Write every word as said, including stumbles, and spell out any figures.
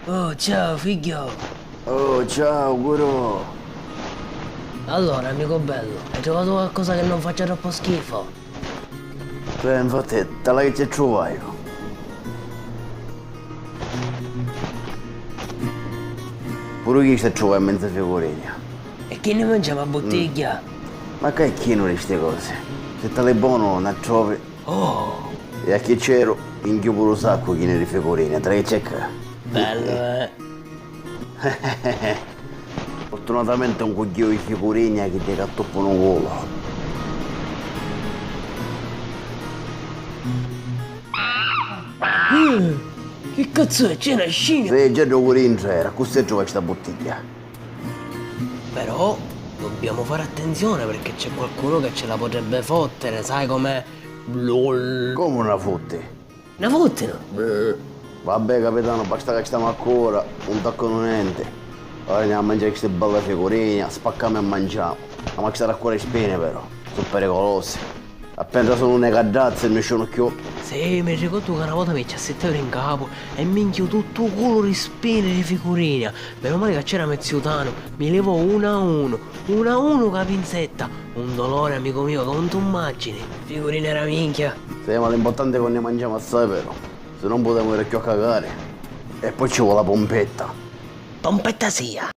Oh, ciao, figghiò! Oh, ciao, guru! Allora, amico bello, hai trovato qualcosa che non faccia troppo schifo? Beh, infatti, te la che ci truvai? Puru chi sta truvai in mezza figurini. E chi ne mangiamo a bottiglia? Mm. Ma che è chinu di ste cose? Se te le buono, ne trovi. Oh! E a chi c'ero, inchiu puru sacco chinu di figurini, tra che c'è che? Bello, eh? Fortunatamente un cugghiu di figurini chi ti cattuppano un volo. Eh, che cazzo è? C'è una scena? Sì, già dopo dentro era, così trova sta bottiglia. Però dobbiamo fare attenzione perché c'è qualcuno che ce la potrebbe fottere, sai com'è? Lol. Come una fotte? Na fottina! Vabbè, capitano, basta che stiamo a cuore, non toccano niente. Ora andiamo a mangiare queste belle figurine, spacchiamo e mangiamo. Ma a stare a cuore spine, però, sono pericolose. Appena sono una caddazza e non sono più. Sì, mi ricordo che una volta mi ci assettavo in capo e mi inchiu tutto quello di spine di figurine. Meno male che c'era mio zio Tano, mi levò uno a uno, uno a uno con la pinzetta. Un dolore, amico mio, che non ti immagini. Figurine era minchia. Sì, ma l'importante è che ne mangiamo assai, vero? Se non possiamo avere più a cagare. E poi ci vuole la pompetta. Pompetta sia!